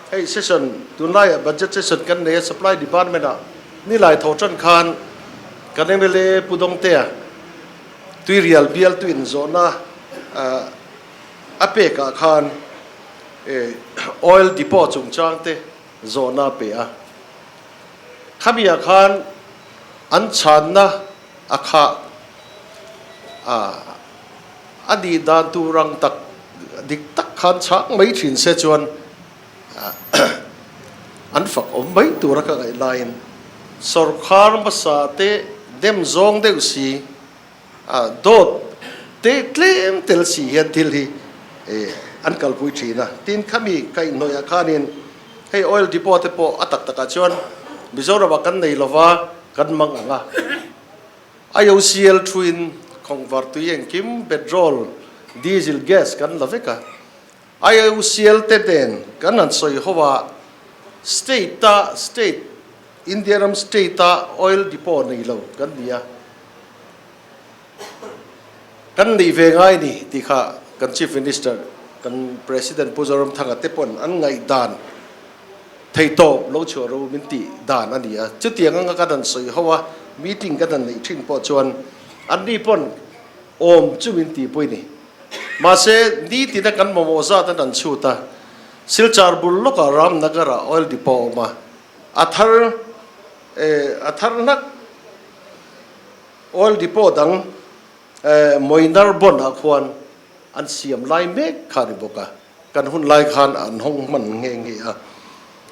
Hei session tunlaiah budget session kan nei a, supply department ah nilai tho tan khan kan mla Pu Dawngtea Tuirial bial tu inzawhna a pekah khan oil depot chungchang te zawhna a pe a. Khamiah khan an chhanna a khah a, a nih dan tur ang tak dik tak khan chhang mai thin se chuan an fak awm mai tura ka ngaih laiin sawrkhar hmasa te dem zawng deuh si dawt te tlem tel si hian thil hi an kalpui thin a. Tin, khami kaihhnawihah khanin hei oil depot te pawh a tak takah chuan Mizoramah kan nei lova kan mang ang a. IOCL thuin khawngvar tui engkim petrol, diesel, gas kan la vek a. IOCL te nen kan han sawi ho a, state a state, India ram state a oil depot nei lo kan ni a, kan neih ve ngai ni tih kha kan Chief Minister, kan President Pu Zoramthanga te pawn an ngaihdan Theihtawp lo chhuah ro min tih dan a ni a, chutiang anga kan han sawi ho a, meeting kan han neih thin pawh chuan anni pawn awm chu min tihpui ni. Mahse, nitina kan mamawh zat an han chhut a, Silchar bul lawkah Ramnagar-ah oil depot a awm a, a thar a thar hnak oil depot dang Moinar Bond-ah khuan an siam lai mek kha a ni bawk a. Kan hun lai khan an hawng hman nghe nghe a,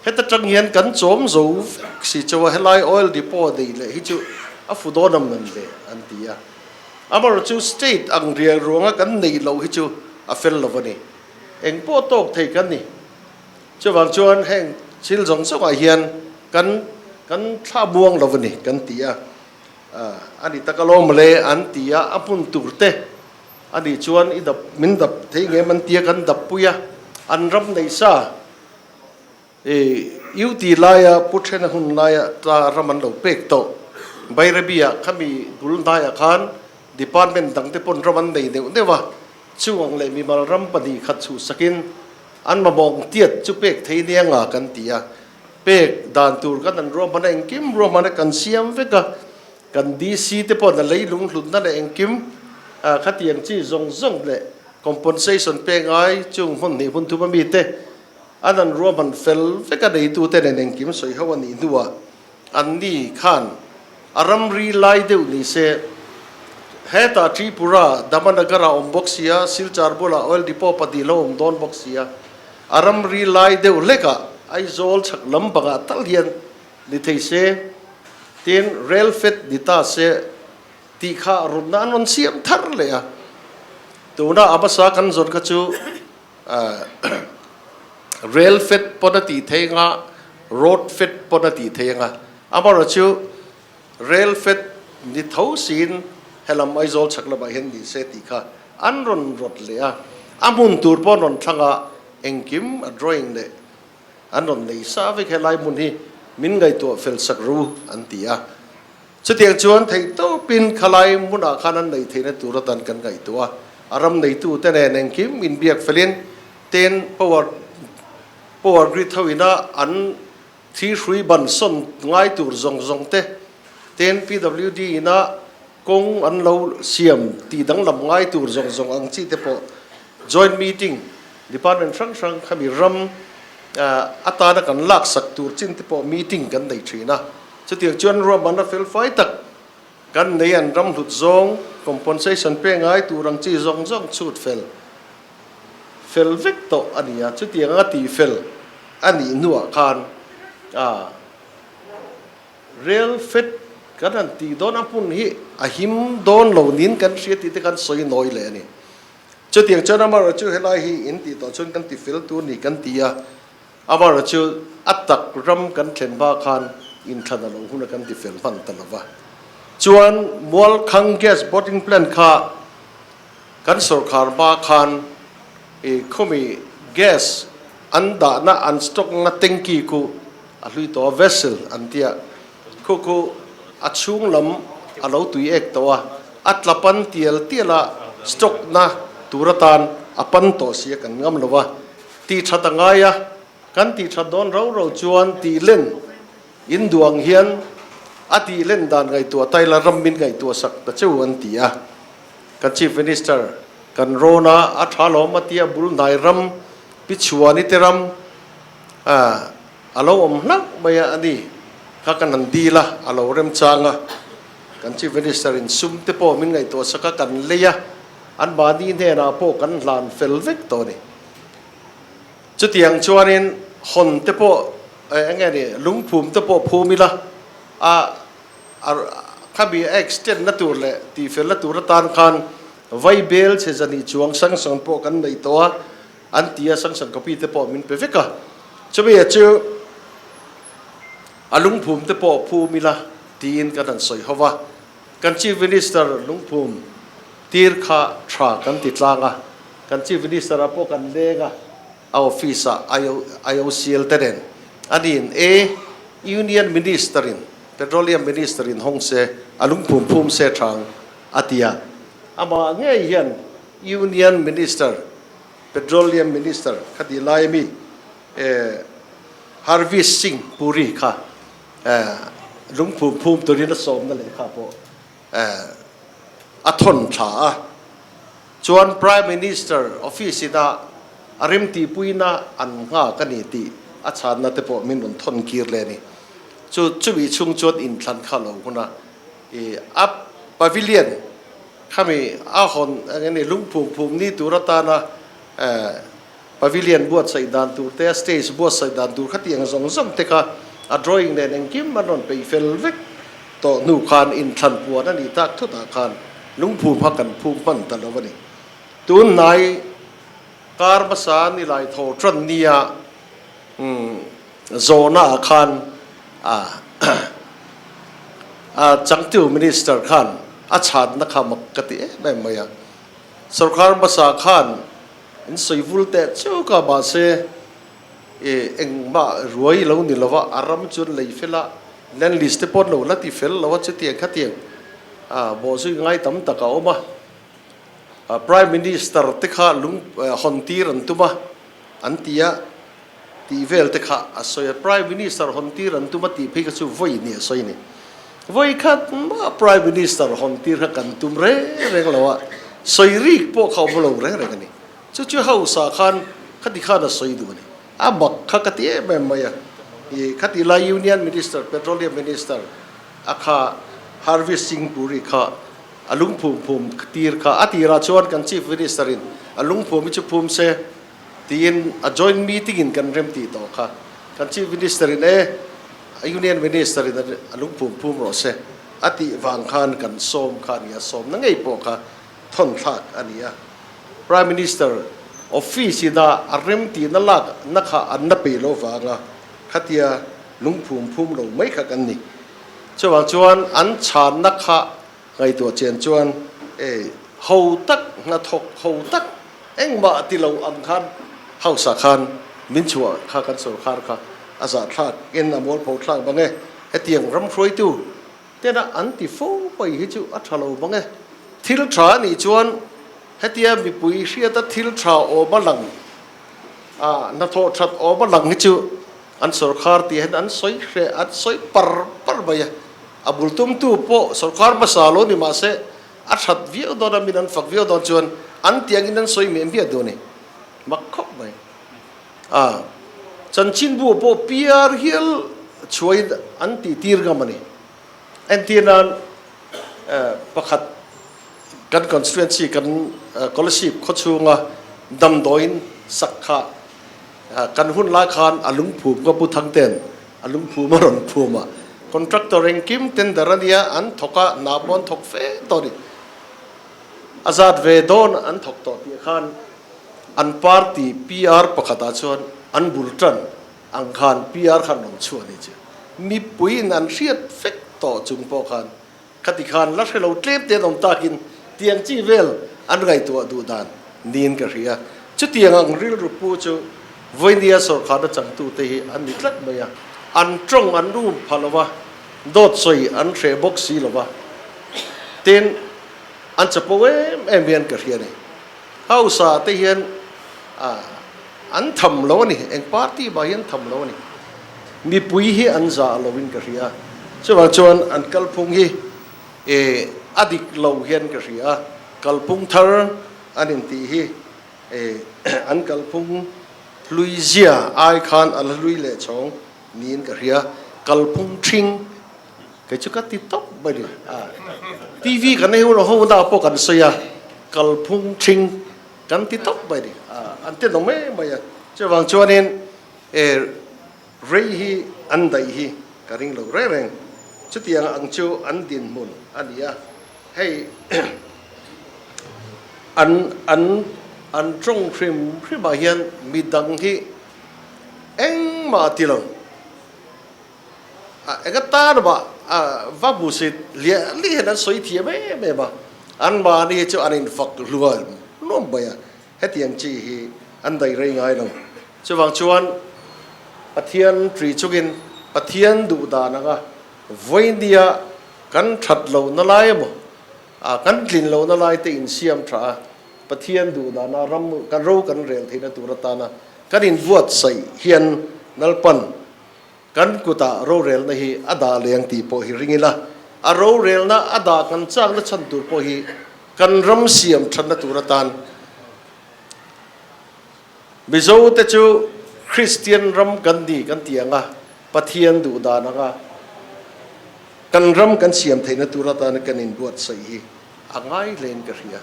heta tang hian kan chawm zo vek si chauh a, helai oil depot nei leh hi chu a fu dawn ang nan le an ti a, amaherawhchu chu state ang rial ruanga kan neih loh hi chu a fel lo a ni, eng pawh tawk thei kan ni. Chuvang chuan heng thil zawng zawngah hian kan kan thla buang lo a ni kan ti a, a ni tak alawm mawle an ti a, a hmun tur te A nih chuan i dap, min dap thei nge man tia kan dap pui a, an ram nei sa i U ti laia Pu Thena hun laia ta ram an lo pek tawh. Bairabi-ah khami bul hnaiah khan department dang te pawn ram an nei deuh deuh a, chuang leh mimal ram 2 khat chhuhsakin an mamawh tiat chu pek thei nia nga kan ti a, pek dan tur kan an ruahman a, engkim ruahman a kan siam vek a. Kan DC te pawh na leilung hlutna leh engkim khatiang chi zawng zawng leh compensation pe ngai chung hmun hnih hmun thum ami te an an ruahman fel vek a neitute nen engkim sawi ho a nih hnuah an ni khan a ramri lai deuh ni se hetah Tripura Damanagar ah awm bawk sia Silchar bulah oil depot 2 lo awm dawn bawk sia a ramri lai deuh hlekah Aizawl chhak lam bangah tal hian Ni thei se, tin rail fed ni ta se tih kha runna an rawn siam thar leh a. Tuna a hmasa kan zawn kha chu rail fed pawn a tih thei anga, road fed pawn a tih thei anga. Amaherawhchu rail fed ni tho siin helam Aizawl chhak lamah hian ni se tih kha an rawn rawt leh a. A hmun tur pawh an rawn thlang a, engkim a drawing leh An rawn nei sa vek helai hmun hi min ngaihtuah fel sak ru an ti a. Chutiang chuan theihtawpin khalai hmunah khan an nei theihna tur atan kan ngaihtuah a. A ram neitute nen engkim inbiak felin ten power power grid ho ina an thi hrui ban sawn ngai tur zawng zawng te ten PWD ina kawng an lo siam tih danglam ngai tur zawng zawng ang chi te pawh joint meeting Department hrang hrang khami ram atana kan laksak tur chin te pawh meeting kan nei thin a, chutiang chuan ruahmanna fel fai tak kan nei an ram hlut zawng compensation pe ngai tur ang chi zawng zawng chhut fel fel vek tawh a ni a, chutiang anga tih fel a nih hnuah khan rail fed kan han tih dawn a hmun hi a him dawn lo niin kan hria tih te kan sawi nawi leh a ni. Chutiang chuan amaherawh chu helai hi in tih tawh chuan kan ti fel tur ni kan ti a, amaherawh chu a tak ram kan thlen hma khan inthlan a lo hun a kan ti fel hman ta lo va. Chuan Mualkhang gas bottling plant kha kan sawrkhar hma khan i khawmi gas an dahna an stock na tanky khu a hlui tawh a, vessel an tia khu khu a chhung lam a lo tui ek tawh a, a tla pan tial tial a stock na tur atan a pan tawh si a kan ngam lo a, tih that a ngai a. Kan tih that dawn rau rau chuan tih len in duh ang hian a tih len dan ngaihtuah ta ila ram min ngaihtuah sak ta cheu an ti a. Kan Chief Minister kan rawn a, a tha lawm a tia bul hnai ram Pi Chhuani te ram a lo awm hlauh mai a a ni kha kan han dil a, a lo remchang a. Kan Chief Minister in sum te pawh min ngaihtuah sak a, kan lei a, anmahni hnenah pawh kan hlan fel vek tawh a ni. Chutiang chuanin hawn te pawh eng nge ni lungphum te pawh phum ila a khami a extend na tur leh tihfel na tur atan khan vaibel chhe zani chuang sanction pawh kan nei tawh a, an ti a sanction copy te pawh min pe vek a. Chumi ah chu a lungphum te pawh phum ila tiin kan han sawi ho va, kan Chief Minister lungphum tir kha tha kan ti tlang a. Kan Chief Minister ah pawh kan leng a, a office ah IOCL te nen a niin e, Union Minister in, Petroleum Minister in hawng se, a lung phum phum se thang a ti a. Amah ngei hian Union Minister, Petroleum Minister kha tih lai ami e Harvish Singh Puri kha lung phum phum turin a sawmna lehkha pawh a thawn thla a. Chuan Prime Minister office ina a remtihpuina an nghak a ni tih a chhanna te pawh min rawn thawn kir leh a ni. Chu chumi chhung chuan inthlan kha lo hun a, i a pavilion khami a hawn eng nge ni lungphum phum ni tur atana pavilion buatsaih dan tur te, a stage buatsaih dan tur khatiang zawng zawng te kha a drawing nen engkim an rawn peih fel vek tawh hnu khan inthlan puan a nih tak thutah khan lungphum kha kan phum hman ta lo a ni. Tun hnai kar hmasa ni lai thaw tan nia zawhna ah khan a changtu minister khan a chhanna kha mak ka ti em em mai a. Sorkar hmasa khan in sawi vul teh chuk a mahse I engmah ruai lo ni lova a ram chuan lei fel a, land list te pawh an lo la ti fel lo a, chutiang khatiang a bawhzui ngai tam tak a awm a. Prime Minister te kha lung hawn tir an tum a, an ti a, tih vel te kha a sawi a. Prime Minister hawn tir an tum a tih phei kha chu vawi ni a sawi a ni. Vawi khat mah Prime Minister hawn tir kha kan tum reng reng lo a, sawi rik pawh kha awm lo reng reng a ni. Chu chu hausa khan khati khan a sawi duh a ni. A mak kha ka ti em em mai a. I khati lai Union Minister, Petroleum Minister a kha Harvey Singh Puri kha a lungphum phum tir kha a tirah chuan kan Chief Minister in a lungphum hi chu phum se tiin a joint meeting in kan rem tih tawh kha. Kan Chief Minister in e Union Minister in a lungphum phum rawh se a tih vang khan kan sawm kha a ni a, sawmna ngei pawh kha thawn thlak a ni a. Prime Minister office ina a remtihna lak na kha an la peih lo vanga khatia lungphum phum lo mai kha kan ni. Chuvang chuan an chhanna kha ngaihtuah chian chuan e ho tak hnathawk ho tak engmah ti lo ang khan hausa khan min chhuah kha kan sorkar kha a zahthlak in a mualpho thlak bang e. Hetiang ram hruaitu Tena an ti fo mai hi chu a tha lo bang e. Thil tha a nih chuan hetia mipui hriata thil tha awm a lang a, hnathawh that awm a lang hi chu an sorkar tih hian an sawi hreh, an sawi par par mai a. A bul tumtu pawh sorkar hmasa lo ni mahse a that viau dawn a, min an fak viau dawn chuan an tiangin an sawi miah miah duh a ni. Mak khawp mai. A chanchinbu pawh piar hial chhuain an tih tir ngam a ni. Entir nan pakhat kan constituency kan scholarship khawchhunga damdawiin sak kha kan hun lai khan a lungphum ka pu thang ten a lungphum a rawn phum a, contractor engkim tender a nia an thawk a, hna pawh an thawk fe tawh a ni. A zat ve dawn an thawk tawh tih khan An party PR pakhatah chuan an bul tan ang khan PR khan rawn chhuah ni che. Mipuiin an hriat vek tawh chung pawh khan khati khan la hre lo tlem te an awm takin tiang chi vel an ngaihtuah duh dan niin ka hria. Chutiang ang rilru pu chu Vawinia sawrkharna changtute hi an ni tlat mai a. An tawng an rum pha lo va, dawt sawi an hreh bawk si lo va, tin an chapo em em hian ka hria a ni. Hausa te hian. an tham lo a ni, eng party mah hi an tham lo a ni. Mipui hi an zah lo in ka hria, chuvang chuan an kalphung hi eh a dik lo hian ka hria, kalphung thar an intih hi eh an kalphung hlui zia ai khan a la hlui leh chhawng niin ka hria, kalphung ṭhing kei chu ka ti tawp mai ni. TV kan nei hun ho na pawh kan sawi a, kalphung ṭhing kan ti tawp mai ni, an ti nawm em mai a. Chuvang chuanin rei hi an daih hi ka ring lo reng reng, chutiang ang chu an dinhmun a ni a, hei an an an tawng hrim hrimah hian midang hi engmah ti lo. Eng atan mah va hmusit liah liah hian an sawi thiam em em a, anmahni hi chu an infak hluam hluam mai a, hetiang chi hi an daih rei ngai lo. Chuvang chuan Pathian ṭi chungin Pathian duh dan anga vawinia kan ṭhat lohna lai emaw, kan tlin lohna lai te insiam ṭha a, Pathian duh dana ram kan ro kan rel theihna tur atana kan inbuatsaih hian Lalpan Kan kutah rorelna hi a dah leh ang tih pawh hi ring ila, a rorelna a dah kan chakna chhan tur pawh hi kan ram siam thatna tur atan Mizo te chu Kristian ram kan ni kan ti ang a, Pathian duh dan anga kan ram kan siam theihna tur atana kan inbuatsaih hi a ngai hlein ka hria.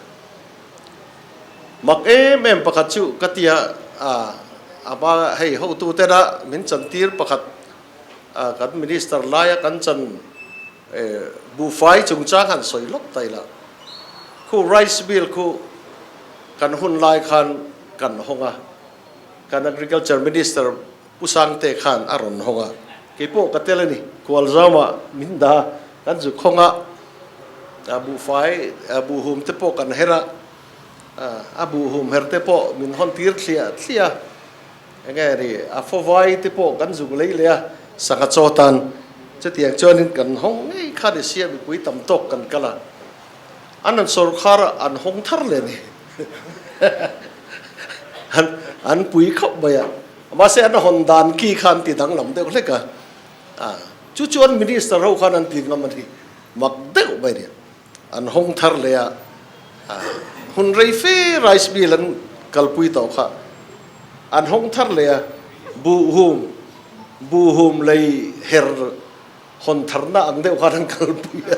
Mak em em pakhat chu ka tia a hma hei hotu tena min chantir pakhat kan minister laia kan chan buhfai chungchang han sawi lawk ta ila khu rice mill khu kan hun lai khan kan hawng a, kan agriculture minister Pu Sangte khan a rawn hawng a, keipawh ka tel a ni, Kualzama min dah kan zuk hawng a, buhfai buhhum te pawh kan her a, a buhhum her te pawh min hawn tir thliah thliah a, enge ni a fawvai te pawh kan zuk lei leh a, sangha chaw tan chutiang chuanin kan hawng ngei kha ni sia mipui tam tawk kan kal a, an rawn sawrkhar a an hawng thar leh a ni. An pui khawp mai a. Mahse an hawn dan ki kha an ti danglam deuh hlek a, chu chu an minister ho khan an ti ngam a ni, mak deuh mai a ni. An hawng thar leh a, hun rei fe rice mill an kalpui tawh kha, an hawng thar leh a, buhhum, buhhum lei her hawn tharna ang deuh khan an kalpui a.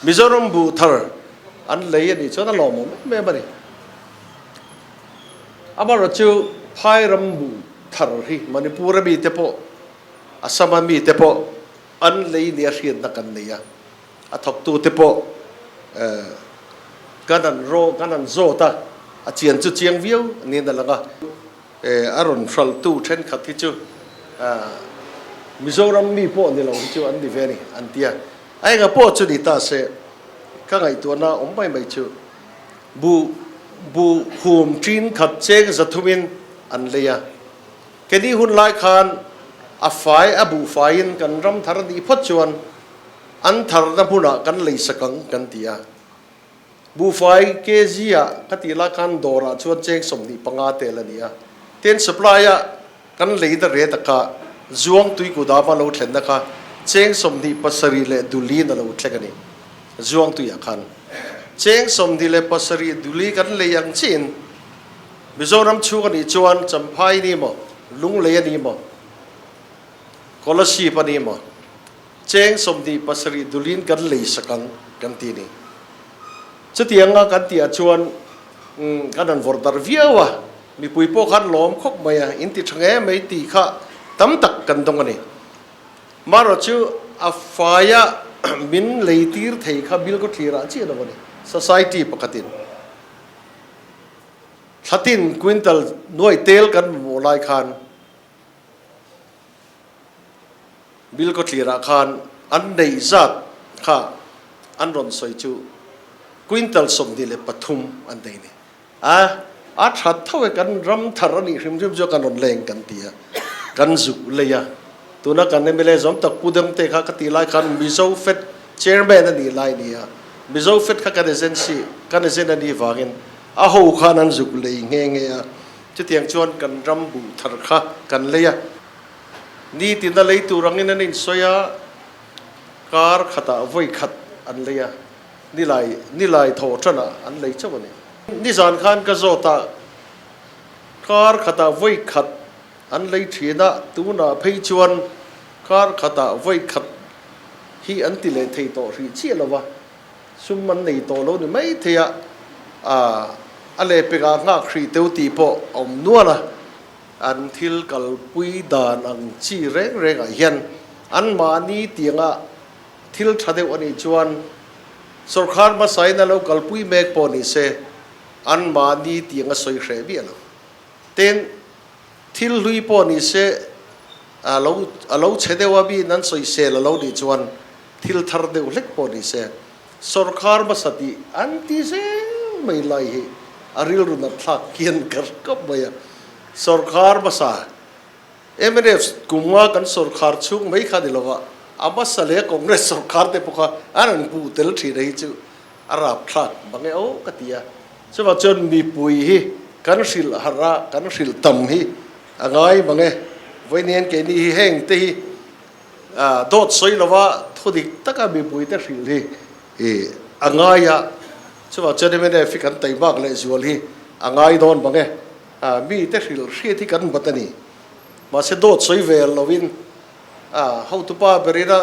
Mizoram buh thar an lei a nih chuan a lawmawm em em a ni. Amaherawh chu phai ram bu thar hi Manipur a mite pawh Assam a mite pawh an lei nia hriatna kan nei a, a thawktu te pawh kan an rawh kan an zawt a, a chian chu chiang viau niin a lang a. A rawn hralhtu thenkhat hi chu Mizoram mi pawh ni lo hi chu an ni ve a ni an ti a, a enga pawh chu ni ta se ka ngaihtuahna awm mai mai chu Buh buh hum ṭin khat cheng zathumin an lei a. Keni hun lai khan a fai a buh faiin kan ram thar nih phawt chuan an tharna hmunah kan lei sak ang kan ti a. Buhfai kg ah ka tih lai khan dawrah chuan cheng 25 tel a ni a. Tin supply a kan leina rate a kha Zuang tuikudama lo thlenna kha cheng 27 leh dulin a lo thleng a ni. Zuang tuiah khan cheng 27 duli kan lei ang chiin Mizoram chhung a nih chuan Champhai a ni maw, Lunglei a ni maw, Kolasib a ni maw, cheng 27 dulin kan lei sak ang kan ti a ni. Chutianga kan tihah chuan kan han vawrh darh viau a, mipui pawh khan lawm khawp mai a, in ti tha nge mai tih kha tam tak kan dawng a ni. Marawh chu a faia min lei tir thei kha bill khaw thlir ah chiah lo a ni. Society pakhatin thlatin quintal nuai tel kan mamawh lai khan bill khaw thlir ah khan an neih zat kha an rawn sawi chu quintal 23 an nei a ni. A, a that tho e, kan ram thar a nih hrim hrim chu kan rawn leng kan ti a, kan zuk lei a. Tuna kan mla zawm tak Pu Dengte kha ka tih lai khan Mizo Fed Chairman a nih lai a ni a, Mizo Fed kha kan agency, kan agent a nih vangin a ho khan an zuk lei nghe nghe a. Chutiang chuan kan ram buh thar kha kan lei a. Nitin a lei tur angin an insawi a, kar khatah vawi khat an lei a, nilai nilai thawh tanah an lei chauh a ni. Nizan khan ka zawt a, kar khatah vawi khat an lei thin a, tunah phei chuan kar khatah vawi khat hi an ti leh thei tawh hrih chiah lo va, sum an nei tawh lo ni mai thei a, a lehpekah nghak hrih teu tih pawh a awm nual a, an thil kalpui dan ang chi reng rengah hian anmahni tianga thil tha deuh a nih chuan sawrkar hmasain a lo kalpui mek pawh ni se anmahni tianga sawi hreh miah lo. Tin, thil hlui pawh ni se a lo a lo chhe deuh a miin an sawisel a lo nih chuan thil thar deuh hlek pawh ni se sawrkar hmasa tih an ti zel mai lai hi a rilru nat thlak hian ka kap mai a. Sawrkar hmasa mnf kumnga kan sawrkar chhung mai kha ni lova a hmasa leh Congress sawrkar te pawh kha an rawn hmuh tel thin a hi chu a rapthlak bang e aw ka ti a. Chuvang chuan mipui hi kan hrilh harh a, kan hrilh tam hi a ngai mang e. Vawiin keini hi heng te hi dawt sawi lova thu dik taka mipui te hrilh hi a ngai a. Chuvang chuan mnf hi kan taihmak leh zual hi a ngai dawn mang e. Mi te hrilh hriat hi kan bat a ni. Mahse dawt sawi ve lovin hotupa berina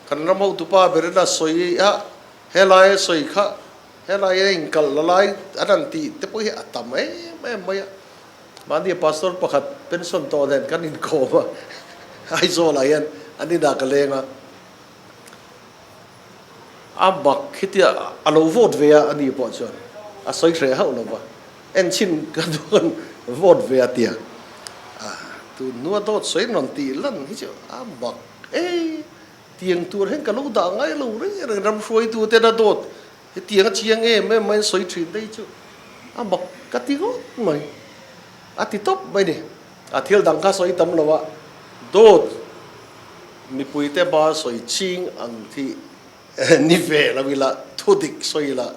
kan ram hotupa berina sawi a helai a sawi kha Helai a inkalh la lai an han tih te pawh hi a tam em em mai a. Mahni pastor pakhat pension tawh nen kan inkawm a, Aizawl ah hian an inah ka leng a. A bak khitia a lo vote ve a ani pawh chuan a sawi hreh hauh lo va, enchhin ka duan vote ve a tia. Tun hnua dawt sawi rawn tih lan hi chu a bak e. Tiang tur hian ka lo dah ngai lo reng reng ram hruaitu tena dawt hetiang a chiang em em mai an sawi thin te hi chu a mak ka ti ngawt mai a ti tawp mai ni. A thil dang kha sawi tam lo a, dawt mipui te hma sawi ching ang thi ni ve lo ila thu dik sawi ila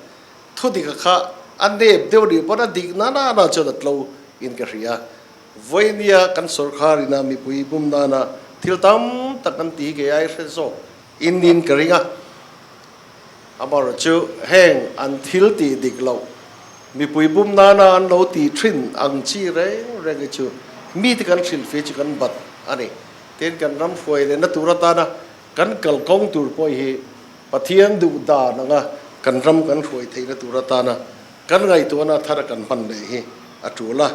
thu dik a kha a nep deuh nih pawn a dik na na na chuan a tlo in ka hria. Vawinia kan sawrkar ina mipui bum nana thil tam tak an ti hi kei ai hre zawk in in ka ring a. Amaherawhchu heng an thil tih dik loh mipui bum nana an lo tih thin ang chi reng reng hi chu mite kan hrilhfih chu kan bat a ni. Tin, kan ram hruai lehna tur atana kan kalkawng tur pawh hi Pathian duh dan anga kan ram kan hruai theihna tur atana kan ngaihtuahna thara kan hman leh hi a tul a.